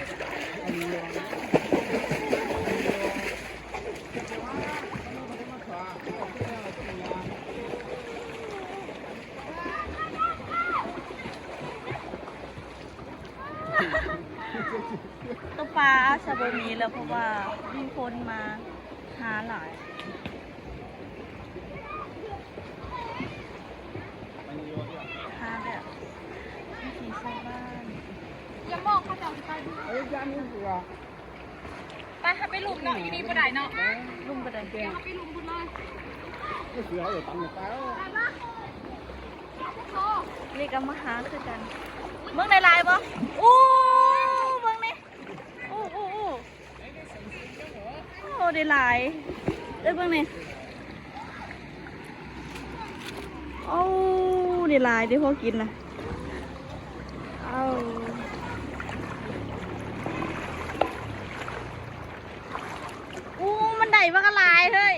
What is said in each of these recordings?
ໂຕປາອາດຈະບໍ່ມີແລ້ວ ເພາະວ່າມີຄົນມາຫາຫຼາຍ. ຫາແບບວິຖີຊາວບ້ານ. ຢ່າມອງເຂົາເຈົ້າຊິໄປດູ. ໄປ ເຮົາໄປລຸ່ມເນາະ ຢູ່ນີ້ບໍ່ໄດ້ເນາະ. ລຸ່ມບໍ່ໄດ້. ເຮົາໄປລຸ່ມພຸ້ນເລີຍ. ນີ້ກໍມາຫາຄືກັນ. ເບິ່ງໄດ້ຫຼາຍບໍ່? ໂອ້ ເບິ່ງນີ້. ໂອ້ ໂອ້ ໂອ້ ໂອ້ ໄດ້ຫຼາຍ. ເອີ ເບິ່ງນີ້. ໂອ້ ໄດ້ຫຼາຍເດ້ ພໍກິນນະ. ເອົາ ໂອ້ ມັນໄດ້ບັກຫຼາຍເຮີ້ຍ.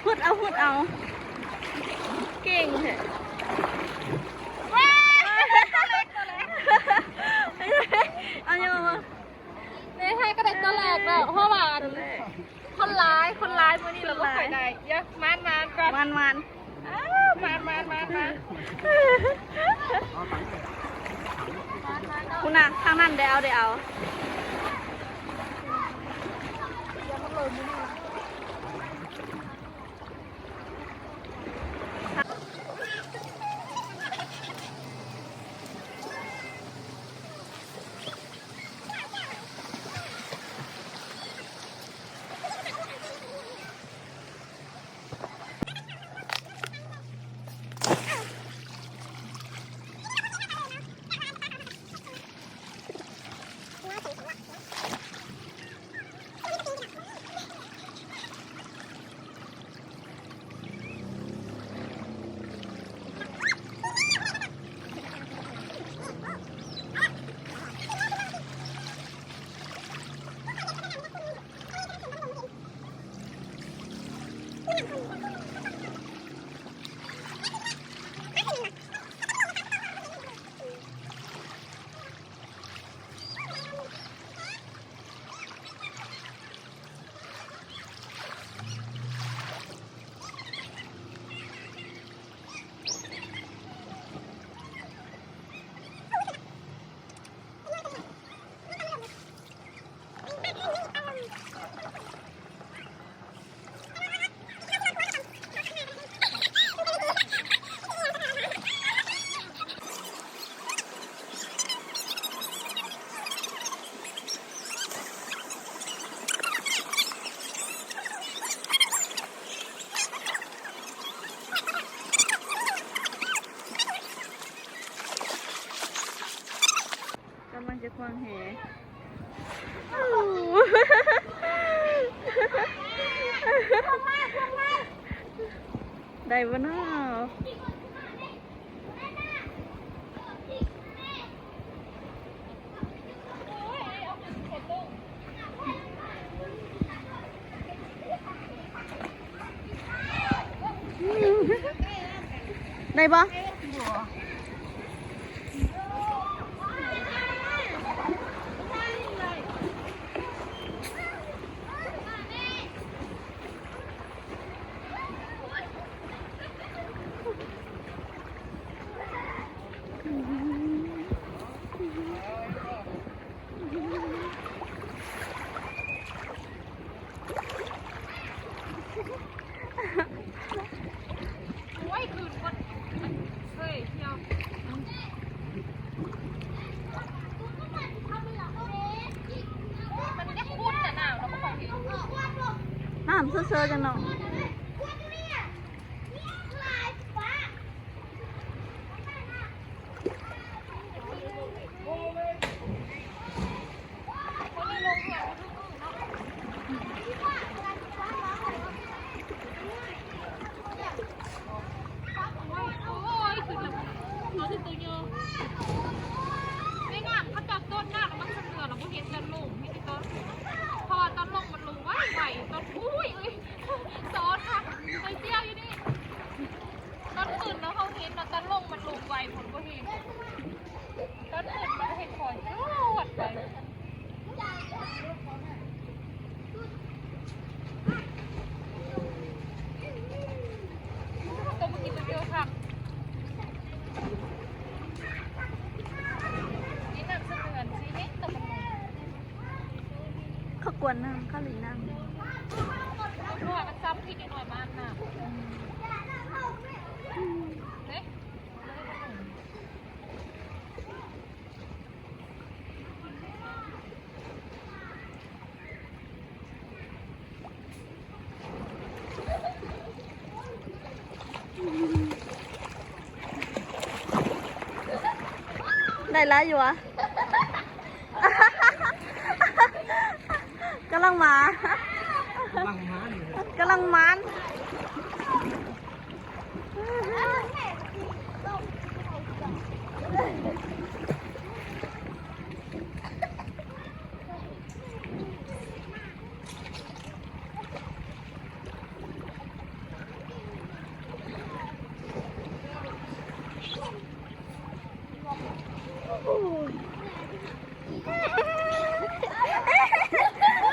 ຫຸດເອົາ ຫຸດເອົາ ເກັ່ງແທ້. ເອົາຫຍັງມາ? ໃນໄທກໍໄດ້ຕົວແລກແລ້ວ ເພາະວ່າອັນ ຄົນຫຼາຍ ຄົນຫຼາຍ ມື້ນີ້ລາວບໍ່ຄ່ອຍໄດ້. ເອີ ໝານໆ ກ່ອນ ໝານໆ. ອ້າວ ມາ ມາ ມາ ມາ ພຸ້ນນະ ທາງນັ້ນໄດ້ເອົາ ໄດ້ເອົາ. ກຳລັງຈະຂວາງແຫ. ໄດ້ບໍ່ນໍ? ໄດ້ບໍ່? ໂອ້ຍ ຄືນຄົນ ເຮີ້ຍ ທ່ຽວ ມັນຈະຂຸດນະ ໜາວເນາະ ບໍ່ຄ່ອຍເຫັນ ນ້ຳເຊີໆ ຈັ່ງເນາະ. ໂອ້ຍ ຂຶ້ນແລ້ວ ເອົາແຕ່ໂຕໃຫຍ່ ແມ່ງາມ ເຂົາເຈົ້າຕົ້ນນະ ແລ້ວມັນສະເທື່ອນ ແລ້ວບໍ່ເຫັນຕອນລົງ ມີແຕ່ຕອນ ເພາະວ່າຕອນລົງມັນລົງໄວໆ ຕອນ ໂອ້ຍ ໂອ້ຍ. ກວນນຳ ເຂົາເລີຍນຳ ນ້ອຍມັນຊ້ຳທີ່ນ້ອຍມາກນະ ເດ້. ໄດ້ຫຼາຍຢູ່ຫວາ? ກຳລັງມາ ກຳລັງມານ ກຳລັງມານ.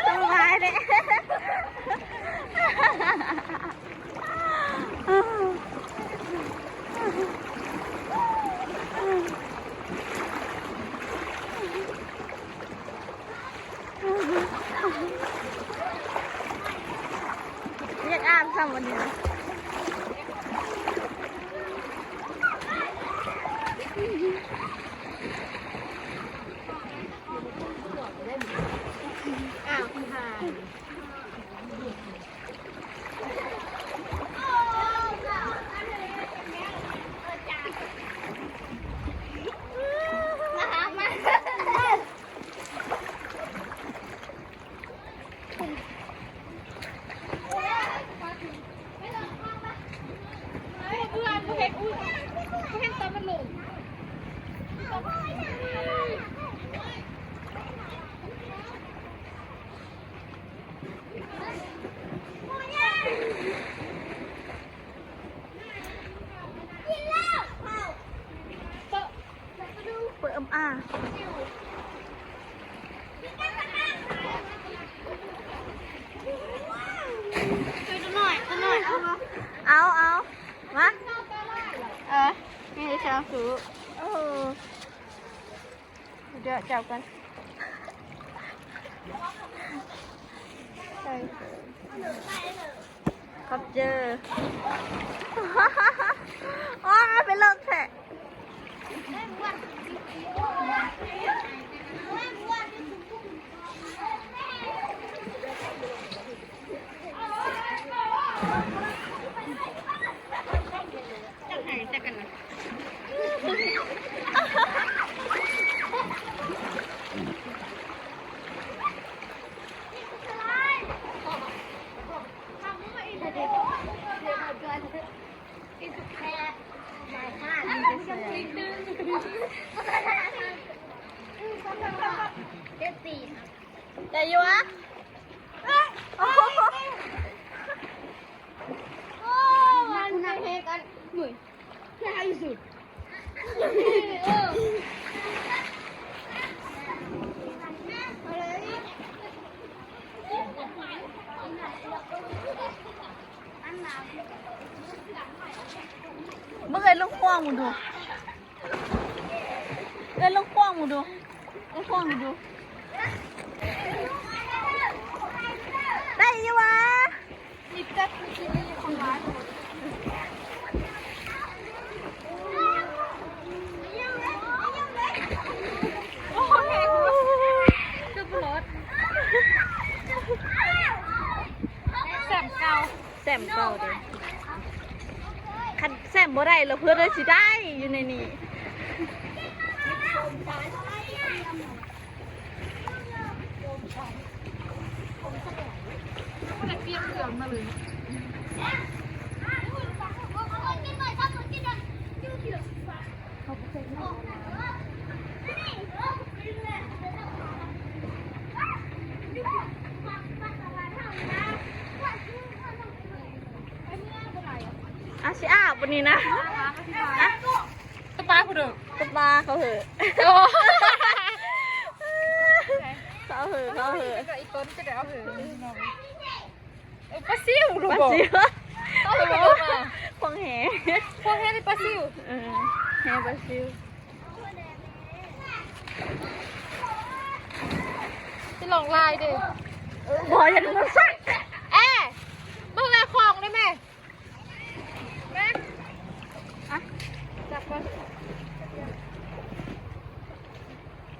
ສະບາຍເດ້. ຢາກອາບຊ້ຳອັນນີ້ນະ. ອ້າວ ເປີດອຳອາ ເອົາ ເອົາ ມາ ເອີ ມີແຊວຊູ ໂອ້ ດຽວຈັບກັນ ຂອບເຈີ ໂອ້ຍ ເປັນເລິກແທ້. ໄດ້ຢູ່ຫວາ? ໂອ້ໂຫ ມັນເຮັດອັນ ເບິ່ງເອີຍ ລູກຫ່ວງມຶງດູ ເອີຍ ລູກຫ່ວງມຶງດູ ເອີຍ ຫ່ວງດູ ໄດ້ຢູ່ຫວາ? ແຊມເກົ່າ ແຊມເກົ່າເດ້ ຄັນແຊມບໍ່ໄດ້ລະເພິ່ນຊິໄດ້ຢູ່ໃນນີ້. ອາ ຊິອາບບັດນີ້ນະ ຕະປາພຸ້ນເດີ ຕະປາເຂົາເຫີ ໂອ້ ເຂົາເຫີ ເຂົາເຫີ ອີ່ຕົ້ນກໍໄດ້ເອົາເຫີ ເອີ ປາຊິວ ປາຊິວ ເອົາເຫີ ຂອງແຮ ຂອງແຮນີ້ປາຊິວ ເອີ ແຮປາຊິວ. ຊິລອງລາຍເດ້ ເອີ ບໍ່ ຢ່າດຶງມັນຊັ້ນ. ເອ ເບິ່ງແລຂອງໄດ້ແມ່. ມາ ອ່ະ ຈັບກ່ອນ.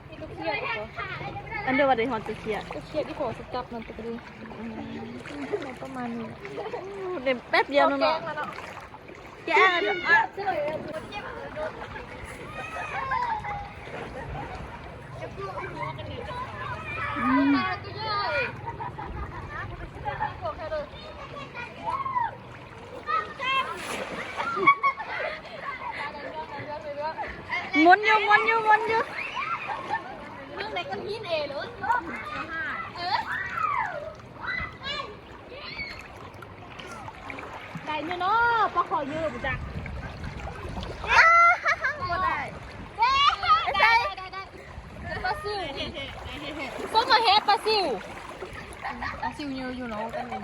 ມີລູກຂຽດບໍ່? ອັນເດີວ່າໄດ້ຮອດຂຽດ ລູກຂຽດທີ່ພໍຊິຈັບນັ້ນ ປະມານນີ້ ເດ້ແປັບດຽວໜຶ່ງເນາະ. ແກະ ໝູນຢູ່ ໝູນຢູ່ ໝູນຢູ່. ເບິ່ງໃນກ້ອນຫີນເອໂລດ. ເອີ ໄດ້ຢູ່ເນາະ ປາຄໍເຢີບໍ່ຈັກ. ບໍ່ໄດ້ ໄດ້ ໄດ້ ໄດ້ ປາຊິວ. ເບິ່ງມາແຮະ ປາຊິວ ປາຊິວເຢີຢູ່ເນາະ ກັນເດີ.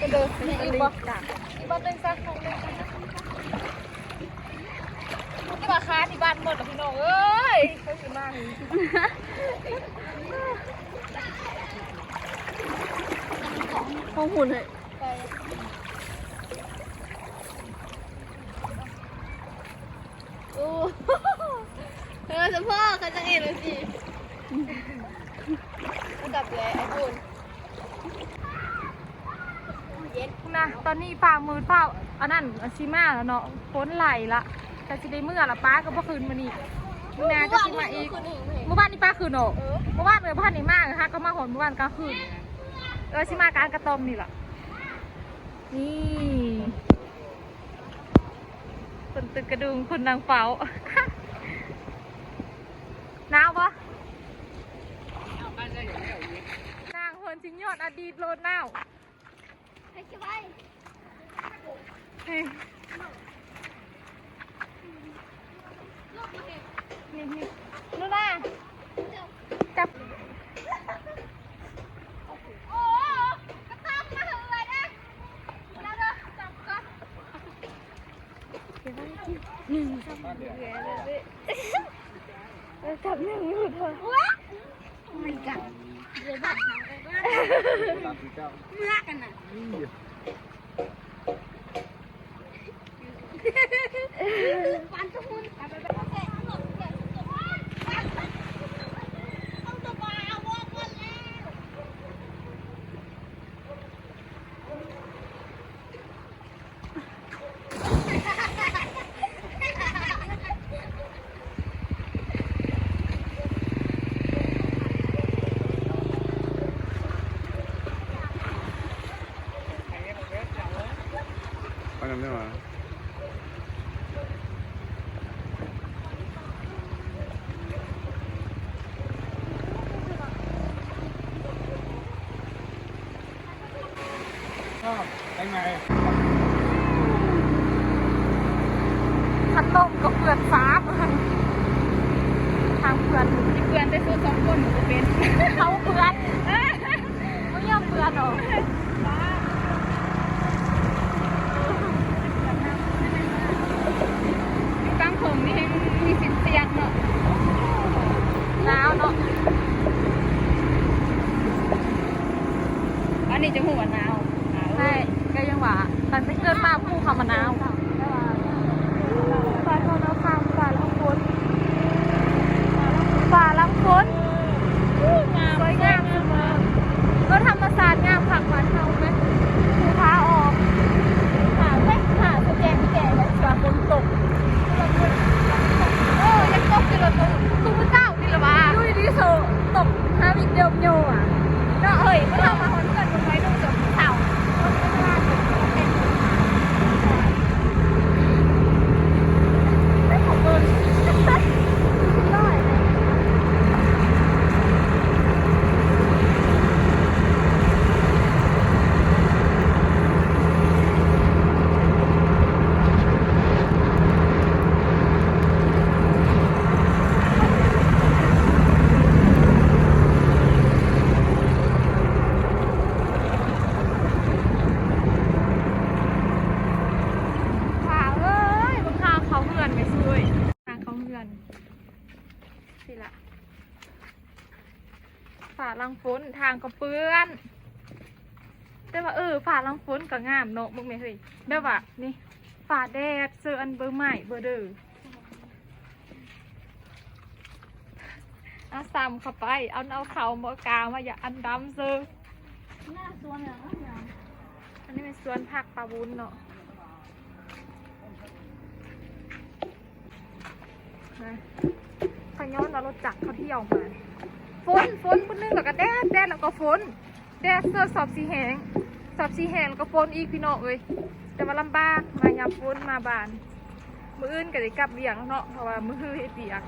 ກະເດີ ອີກບໍ່? ອີກບໍ່? ໜຶ່ງ ສອງ ໜຶ່ງ ສອງ. ນີ້ວ່າຄາທີ່ບ້ານໝົດລະພີ່ນ້ອງເອີຍ ເຂົາຊິມາ. ຂອງຫຸ່ນເຮີ້ຍ ໂອ້ ເອີ ສະໂພກເຂົາຈັ່ງເອັນຈັ່ງຊີ້. ກັບເອື້ອຍໄອ້ບຸນ ເຢັນນະ. ຕອນນີ້ຟ້າມືດ ຟ້າ ອັນນັ້ນຊິມາແລ້ວເນາະ ຝົນໄຫຼລະ ກະຊິໄດ້ເມືອລະ. ປາກະບໍ່ຂຶ້ນມື້ນີ້ ມື້ໜ້າກະຊິມາອີກ. ມື້ວານນີ້ປາຂຶ້ນເນາະ ເອີ ມື້ວານເອື້ອຍບໍ່ທັນໄດ້ມາ ຫາກະມາຮອດມື້ວານກາງຄືນ. ເອີ ຊິມາກາງກະຕ່ອມນີ້ລະ. ນີ້ ຄົນຕຶກກະດຸງ ຄົນນັ່ງເຝົ້າ. ໜາວບໍ່? ນາງເພິ່ນຊິຍອດອະດີດໂລດນາວ. ເຮີຍ ນີ້ ນີ້ ລູນາ ຈັບ. ໜຶ່ງ ສອງ ເອີ ຈັບໜຶ່ງຢູ່ເດີ. ໂອ້ຍ ເມືອກັນນະ. ຄັນລົງກະເປື້ອນຊາບ ທາງເພື່ອນ ຊິເປື້ອນແຕ່ຊຸດສອງຄົນກະເປັນ ເຂົາເປື້ອນ ບໍ່ຍອມເປື້ອນດອກ. ຢູ່ກາງທົ່ງນີ້ແຮງມີສິດສ່ຽງເນາະ ໜາວເນາະ. ອັນນີ້ຈະຮູ້ວ່າໜາວ ໜາວ ໃຊ່ ກະຍັງວ່າ ຕັ້ງແຕ່ເກີດມາບໍ່ຮູ້ຄຳວ່າໜາວ. ຟ້າທອງນາວຄຳ ຟ້າຫຼັງຝົນ ຟ້າຫຼັງຝົນ ສວຍງາມສະເໝີ. ເອີ ທຳມະຊາດງາມຄັກບ້ານເຮົາແມະ ພູຜາອອກ ຫາແວະ ຫາສະແກງແກ່ແລ້ວຊິວ່າຝົນຕົກ. ເອີ ຢາກຕົກຢູ່ລະ ຕົກ ຕົກມື້ເຊົ້ານີ້ລະວ່າ ຢູ່ດີໆໂຊ ຕົກຫາວິກເດີມໂຍວ່າເນາະ. ເອີຍ ເຮົາມາຮອດເຮືອນ ເບິ່ງໄວ້ດູ ເຊົ້າ ຂ້າເອີຍ ບັກຂ້າເຂົ້າເຮືອນແມ່ຊຸ້ຍ ທາງເຂົ້າເຮືອນ ຊິລະ. ຟ້າຫຼັງຝົນ ທາງກໍເປື້ອນ ແຕ່ວ່າ ເອີ ຟ້າຫຼັງຝົນກໍງາມເນາະ ເບິ່ງແມ່ເຮີ້ຍ ແບບວ່ານີ້ ຟ້າແດດ ເຊີອັນເບີໄມ້ເບີເດີ ອາ ສ່ຳເຂົ້າໄປ ເອົາ ເອົາເຂົ້າໝໍ້ກາມາ ຢ່າອັນດຳເຊີ. ໜ້າສວນຫຍັງເນາະ ອັນນີ້ແມ່ນສວນຜັກປ້າບຸນເນາະ. ນະ ຂະຍ້ອນວ່າລົດຈັກເຂົາທ່ຽວມາ ຝົນ ຝົນ ມື້ໜຶ່ງແລ້ວກໍແດດ ແດດແລ້ວກໍຝົນ ແດດເສີດສອບສີແຫ້ງ ສອບສີແຫ້ງແລ້ວກໍຝົນອີກ ພີ່ນ້ອງເອີຍ. ແຕ່ວ່າລຳບາກ ມາຍາມຝົນມາບ້ານ ມື້ອື່ນກໍໄດ້ກັບວຽກເນາະ ເພາະວ່າມື້ຮືເຮັດວຽກ.